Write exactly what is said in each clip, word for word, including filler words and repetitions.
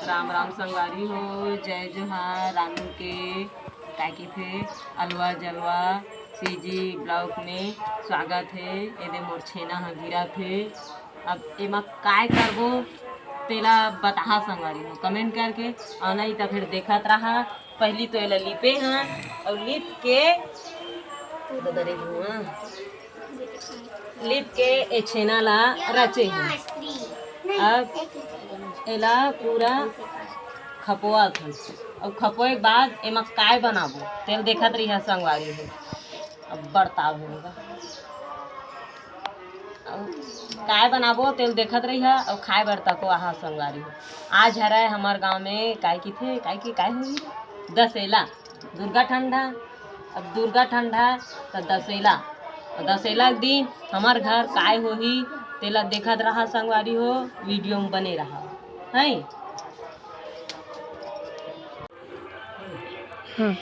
राम राम संगवारी हो, जय जोहार। रानू के का कहिथे, अलवा जलवा पीजी ब्लॉग में स्वागत हे। एदे मोर छेना ह गिरत हे। अब एमा काय करबो, तेला बताहा संगवारी हो कमेंट करके, अउ नहीं त फिर देखत रहा। पहली तो एला लिपे हन, अउ लिप के, ददरे धुआं, लिप के ए छेना ला रचे हन। अब एला पूरा खपोआ थन, अउ खपोए के बाद एमा काय बनाबो, तेल देखत रहिहा संगवारी हो। अब बड़ताव होगा, अउ काय बनाबो, तेल देखत रहिहा, अउ खाए बर तको आहा संगवारी हो। आज हरय हमर गांव में काय किथे, काय की, काय होही, दसेला। दुर्गा ठंडा, अब दुर्गा ठंडा त दसेला, दसेला के दिन हमर घर काय होही, तेला देखत रहा संगवारी हो, वीडियो में बने रहा, हैं? हम्म।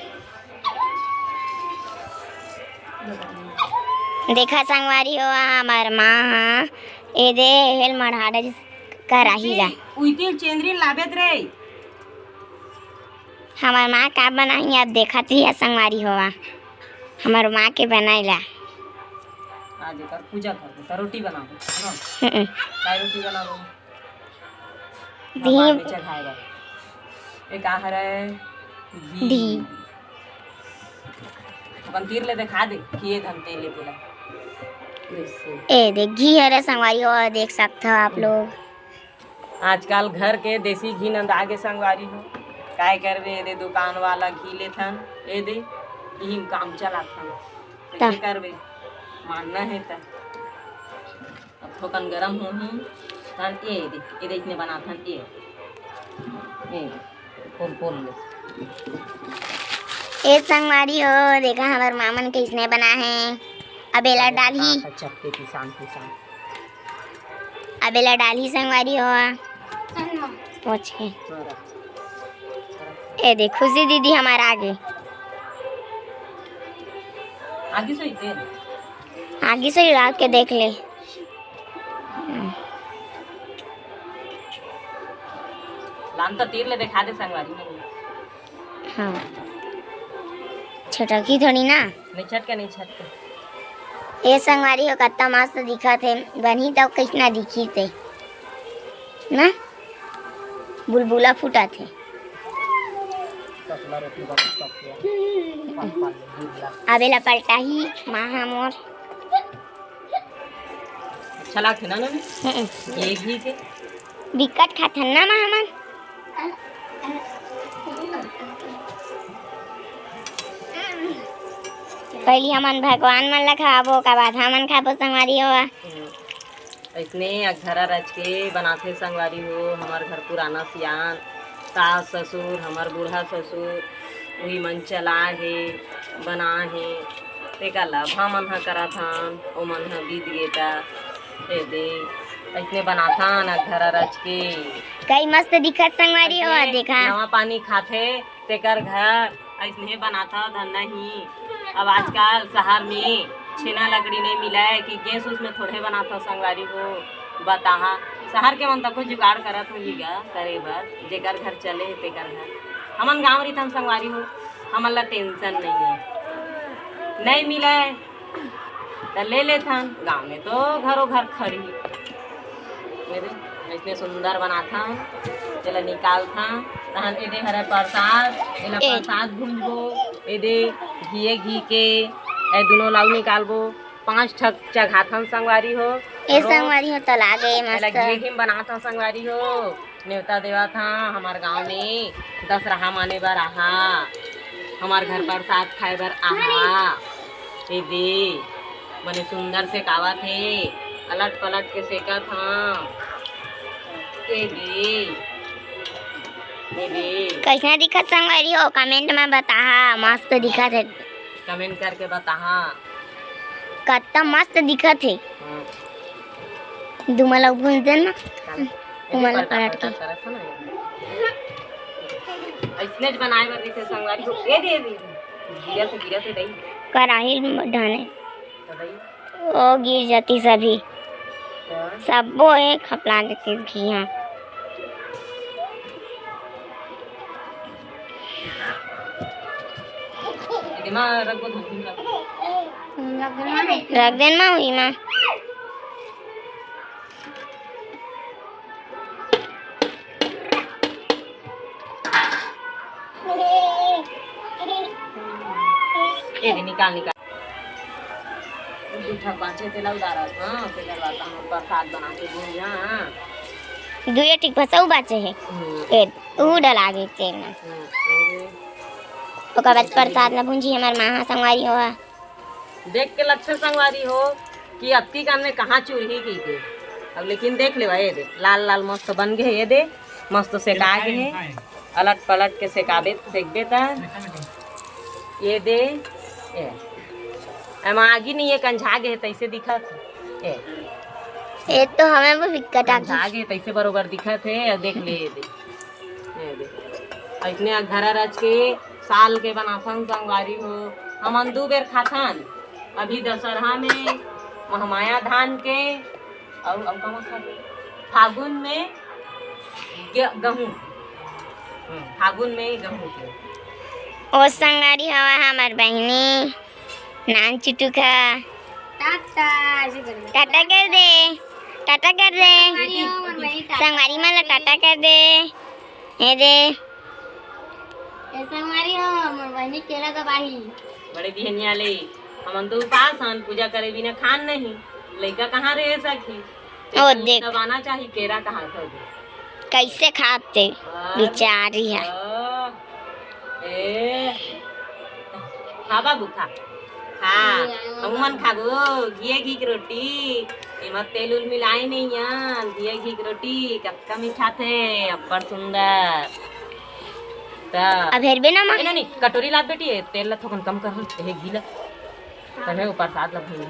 देखा संगवारी हो, हमर माँ ह एदे हेल मढ़ाडा कराही ला। उइतिल चेंदरी लाबेत रे। हमर माँ का बनाही, अब देखत ही है संगवारी होवा, हमर माँ के बनाई ला। आज एकर पूजा कर दे, त रोटी बना दे, है ना? हम्म। काय रोटी बना दे? भगवान में चढ़ाए बर। ए का हरय? घी। घी। अपन तीर ले देखा दे कि ये धन तेल ले तेला। ए दे, घी हरय संगवारी हो, देख सकत हो आप लोग। आजकल घर के देसी घी नंदा गे संगवारी हो, काय करबे, एदे दुकान वाला घी लेथन, एदे इही म काम चलाथन। त का करबे, मानना हे त। अब थोकन गरम होही, तहन एदे, एदे इसने बनाथन, ए, ए, पोल, पोल ले। ए संगवारी हो, देखा हमर मामन कइसने बना हे। अब एला डालही। चपके पिसान, पिसान। अब एला डालही संगवारी हो, पोंछ के। ए देख, खुशी दीदी हमार आगे। आगे से ही तेल। आगे से ही डाल के देख ले। लान तो तीर ले देखा दे संगवारी मन। हाँ, छटकी थोड़ी ना। नहीं छटके, नहीं छटके। ए संगवारी हो, कत्ता मस्त दिखत हे। बनही तब कइसना दिखी ते ना, बुलबुला फूटत हे। अब एला पलटाही माँ ह मोर। अच्छा लागथे ना, ना? हम्म। घी, घी के। बिकट खाथन ना माँ हमन। पहिली हमन भगवान मन ला खवाबो, ओकर बाद हमन खाबो संगवारी हो। हम्म। अइसने अघरा रच के बनाथे संगवारी हो, हमर घर पुराना सियान, सास ससुर, हमर बूढ़ा ससुर, उही मन चलाए हे, बनाए हे, तेकर ला अब हमन ह करत हन, ओमन ह बीत गे त, ए दे, अइसने बनाथन अघरा रच के। कई मस्त दिखत संगवारी हो, अइसने देखा। नवा पानी खाथे, तेकर घर अइसने बनाथव धन नहीं। अब आजकल शहर में छेना लकड़ी नहीं मिलय कि गैस उस में थोड़े बनाथव संगवारी हो, बताहा। शहर के मन तको जुगाड़ करत होही गा करे बर, जेकर घर चले हे तेकर घर। हमन गाँव रहिथन संगवारी हो, हमन ला टेंशन नहीं हे, नहीं मिलय त ले लेथन, गाँव में तो घरो घर खड़ी। ये दे, अइसने सुंदर बनाथन, तेला निकालथन, तहन ए दे हरे प्रसाद, एला ए। प्रसाद भूंजबो, ए दे घीये घी के, ए दुनो लाऊ निकालबो, पांच ठक चघाथन संगवारी हो। ए रो। संगवारी हो, त लागे एला मस्त। घीये घी में बनाथन संगवारी हो। नेवता देवत हा, हमर गांव में दसरहा माने बर आहा, हमर घर प्रसाद खाए बर आहा। ए दे, बने सुंदर सेकावत हे, अलट पलट के सेकत हा। ए दे, ए दे। कइसने दिखत संगवारी हो, कमेंट में बताहा, मस्त दिखत हे। कमेंट करके बताहा। कत्ता मस्त दिखत हे। हाँ। दुमा ला भूंज देना। चल। उमा ला पलटा, पलट के। पलटा, पलटा, पलटा। अइसने ज बनाए बर रहिथे संगवारी हो। ए दे, ए दे, ए दे। गिरा से, गिरा से दई। कराही ढाने। तो दई। ओ गिर जाती सभी। हाँ। सबो एक खपला देती घी, हाँ। रख देन माँ उही माँ। ए दे, निकाल, निकाल। दू ठक बाँचे तेला उतारत, हाँ, तेकर बाद हम प्रसाद बना के भूंजा, हाँ। दुए ठिक भसऊ बाँचे हे। हम्म। ए, ऊ डला गे तेल में। हम्म, अरे। ओकर बाद प्रसाद ला भूंजी हमर माँ ह संगवारी हो। देख के लगथे संगवारी हो कि अतकी कन में कहाँ चुरही कहिके। अब लेकिन देख लेवा, ये दे, लाल लाल मस्त बन गे हे, ये दे, मस्त सेका गे हे। अलट पलट के सेकाबे, सेकबे त ये दे, ए, एमा आगी नहीं, ये कंझा गे हे, तइसे दिखत हे। ए, ए तो हमें वो दिक्कत आ कंझा गे, तइसे बरोबर दिखत हे। अउ देख ले, ये दे, ये दे, अइसने अघरा रच के साल के बनाथन संगवारी हो। हमन दू बेर खाथन, अभी दशहरा में महमाया धान के, अउ, अउ का मौसम? फागुन में गे-, गहूं। हम्म, फागुन में गहूं के। ओ संगवारी हवा हमर बहिनी, नान चुटुक ह। टाटा, ऐसे कर दे। टाटा कर दे, टाटा कर दे। संगवारी हो, हमर बहिनी, टाटा। संगवारी मन ला टाटा कर दे। ये दे। ए संगवारी हो, मोर बहिनी केरा दबाही। बड़े बिहनिया ले, हमन तो उपास हन, पूजा करे बिना खान नहीं, लइका कहाँ रहे सखी? ओ, देख। दबाना चाही, केरा कहाँ खा दे। कैसे खाते? हाँ। बिचारी है। हाँ। ए, खा बाबू, खा। खा। हमन खाबो, घिया घी के रोटी। एमा तेल उल मिलाए नहीं हन, घिया घी के रोटी, कतका मीठा थे, अब्बड़ सुंदर। त अब हेरबे ना माँ। ए, नहीं, नहीं, कटोरी लात बेटी, ए, तेल ला थोकन कम कर, ए, घी ला। तने ऊपर साथ ला भूंज।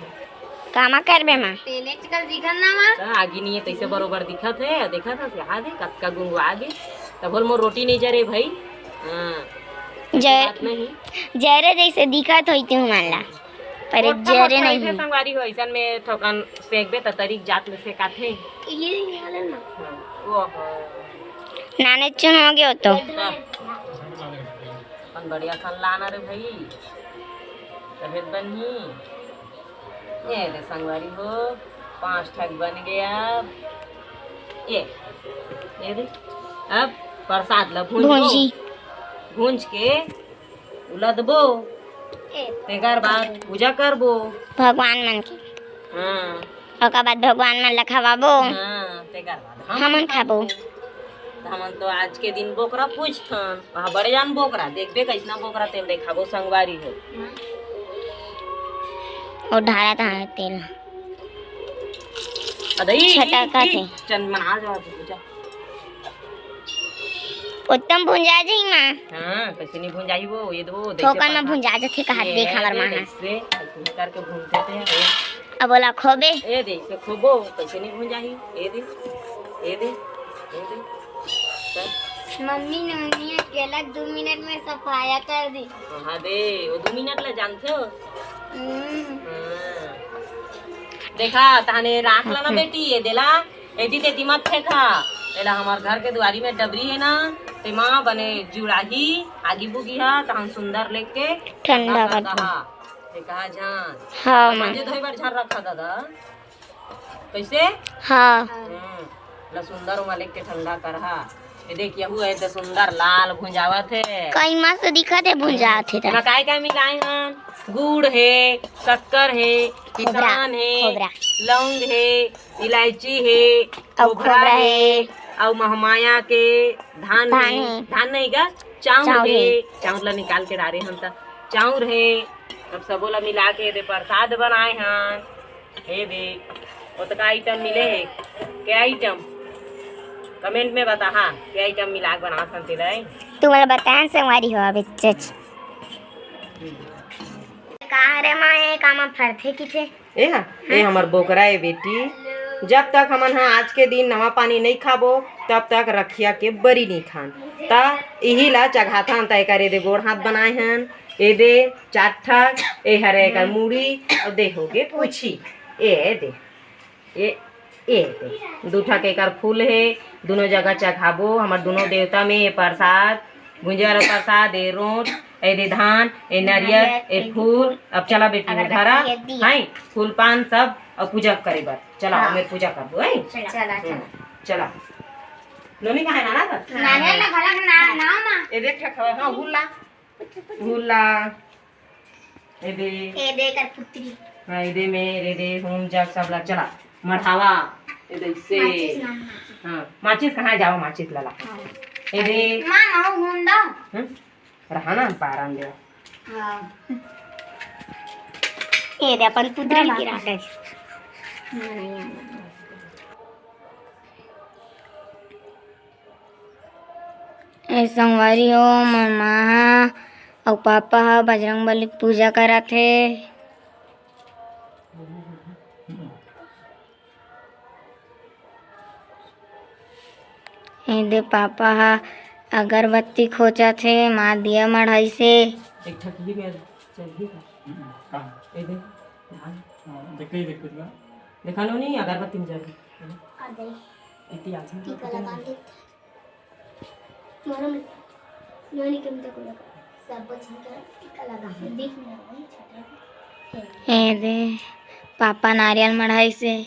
कामा करबे माँ? तेले चिकन दिखन ना माँ। त आगी नहीं है, तैसे बरोबर दिखत है, देखत है, यहाँ दे, कतका गुंगवा गे। त बोल मोर रोटी नहीं जरे भाई। हाँ। जय-, बात नहीं। जरे जैसे दिखत होई तू मन ला। पर मोटा जरे मोटा नहीं। ऐसे संगवारी हो, ऐसन में थोकन सेकबे त तरिक जात ले सेकाथे। ये, ये वाला ना। हाँ, वो हो। नाने चुन हो गयो तो। हाँ। अपन बढ़िया सन लाना रे भाई। तबीयत बनही। ये रे संगवारी हो, पांच ठक बन गया। ये, ये दे। अब प्रसाद ला भूंजबो। भूंजी। भूंज के उलदबो। ए। तेकर बाद पूजा करबो। भगवान मन के। हाँ। ओकर बाद भगवान मन ला खवाबो। हाँ, तेकर बाद हमन हमन खाबो। खाबो। त हमन तो आज के दिन बोकरा पूजथन। वहाँ बड़े जान बोकरा, देखबे कैसना बोकरा तेल देखाबो संगवारी हो। ओ ढारा तहाँ तेल। अदई, छटका ई, ई, थे। चंद मना जाओ, पूजा। उत्तम भुंजा जाही माँ। हाँ, कैसे नहीं भुंजाही वो, ये दो, देखो थोकन में भुंजा जाथे, कहा ये देख हमर दे, माँ। देखसे, ऐसे करके भूंजते थे, ये। अब बोला खोबे। ये दे, इसे खोबो, कैसे नहीं भुंजाही, ये दे, ये दे, ये दे। चल। मम्मी ने उन्हें अकेला दो मिनट में सफाया कर दी। हाँ दे, वो दो मिनट ला जानते हो? हम्म। हाँ। देखा, तहने राख ला ना बेटी, ये देला। एती तेती मत फेंका। एला हमर घर के दुआरी में डबरी हे ना, तेमा बने जुड़ाही, आगी बुगी हा, तहन सुंदर लेके ठंडा कर दहा। ते कहा झान। हाँ, माँ। मांजे धोए बर झान रखा दादा। कैसे? हाँ। हम्म, ला सुंदर ओमा लेके ठंडा करहा। ये देख, यहू है तो सुंदर लाल भुंजावत है। कई मस्त दिखत है, भुंजावत है तो। एमा काय काय मिलाए हन? गुड़ है, शक्कर है, खोबरा, किसान है, खोबरा। लौंग है, इलायची हे, अउ खोबरा खोबरा हे, हे। अउ महमाया के धान धान हे। हे। धान नहीं गा, चाउर चाउर हे। हे। चाउर ला निकाल के डारे हन त चाउर हे। अब सबो ला मिला के दे प्रसाद बनाए हन। हे दे, ओतका आइटम मिले हे। के आइटम? कमेंट में बताहा, के आइटम मिला के बनात हन तेला। तू मोला बताए संगवारी हो, अबे चच। का रे माँ, ये का मा फरथे किथे? ए हा, ए हमर बोकरा ए बेटी, जब तक हमन ह आज के दिन नवा पानी नइ खाबो, तब तक रखिया के बरी नइ खान। त इही ला चघाथन, त एकर एदे गोड़ हाथ बनाए हन, एदे चार ठक, ए हरे एकर मुड़ी, अउ दे होगे पूछी। ए दे, ए, ए दे, दू ठक एकर फूल हे, दुनो जगह चघाबो, हमर दुनो देवता में ए प्रसाद, भुंजा वाला प्रसाद, ए रोट, ए दे धान, ए नरियर, ए फूल। अब चला बेटी, अगरबत्ती, धरा, ए दिया। हैं, फूल पान सब, अब पूजा करे बर। चला, हाँ। ओमेर पूजा करबो, हैं? चला, हम्म, चला। नोनी कहाँ है, नाना घर? नाना घर, ना, ना, माँ। ए देख, ठक, हाँ, हुल्ला। हुल्ला। ए दे। ए दे कर पुत्री। हाँ, ए दे मेर, ए दे हूम जग सब ला चला। मढ़ावा। ए दे से। माचिस ना, माचिस। हाँ, माचिस कहाँ जावा, माचिस ला ला। हाँ। ए दे। माँ, माँ, हूम दा। हम्म? रहा ना, पारन दे। हाँ। ए दे अपन पुत्री गिरा दे। ए संगवारी हो, मोर माँ ह अउ पापा ह बजरंग बली के पूजा करत हे। ए दे पापा ह अगरबत्ती खोचत हे, माँ दिया मढ़ाइस हे। एक ठक ही में चलही का? हम्म, का? ए दे, ध्यान। हाँ, देख ही देख कुछ बा। देखा लो नहीं, अगरबत्ती में जल। आ दे। इति आदमी टीका लगा दे। मोरो में नोनी के मुंह को लगा। सब बच्चन के टीका लगा। बीच में लगा, छोटा। ए दे, पापा नारियल मढ़ाइस हे।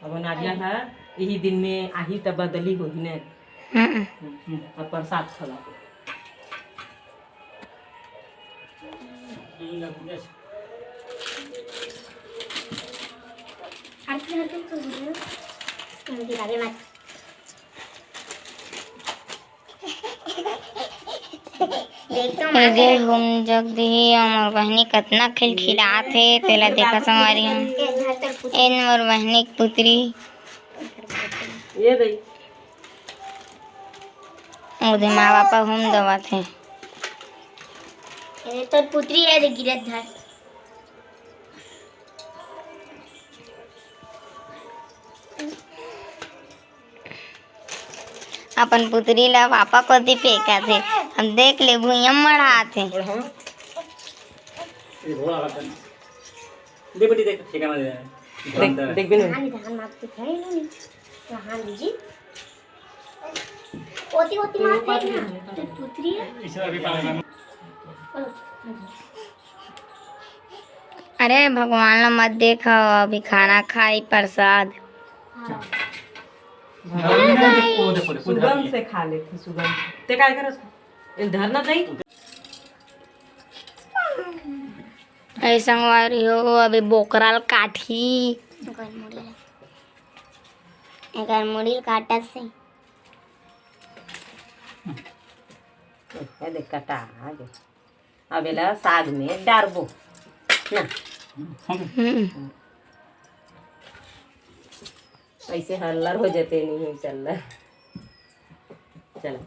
अब नारियल ह इही दिन में आही त बदली होही ने। हम्म। हम्म, अब प्रसाद खला। ए दे हूम जग दिही अउ मोर बहिनी कतना खिलखिलात हे, तेला देखा संगवारी हो। ए मोर बहिनी के पुत्री। ए दे। ओ दे माँ पापा हूम देवत हे। ए तोर पुत्री ए दे गिरत धर। अपन पुतरी ला पापा कोती फेंकत हे। अब देख ले, भुइयां मढ़ात हे। और हम ये घोड़ा का दे बेटी, देख, ठेका ना दे। देख, देख बिनु। धान, धान मारते हैं ना, नहीं। धान जी। ओती, ओती मारते हैं ना। तो पुतरी है। इसे अभी पानी में। अरे भगवान ला मत देखो, अभी खाना खाई प्रसाद। हाँ। सुगंध से खा लेथे, सुगंध से। ते काय करत? इल धरना चाहिए। ए संगवारी हो, अभी बोकरा ल काटही। एकर मुड़ी ल, एकर मुड़ी ल काटत से। ए देख, कटा आगे। अब एला साग में डारबो ना। हम्म। ऐसे हल्लर हो जाते नहीं है, चल। चल।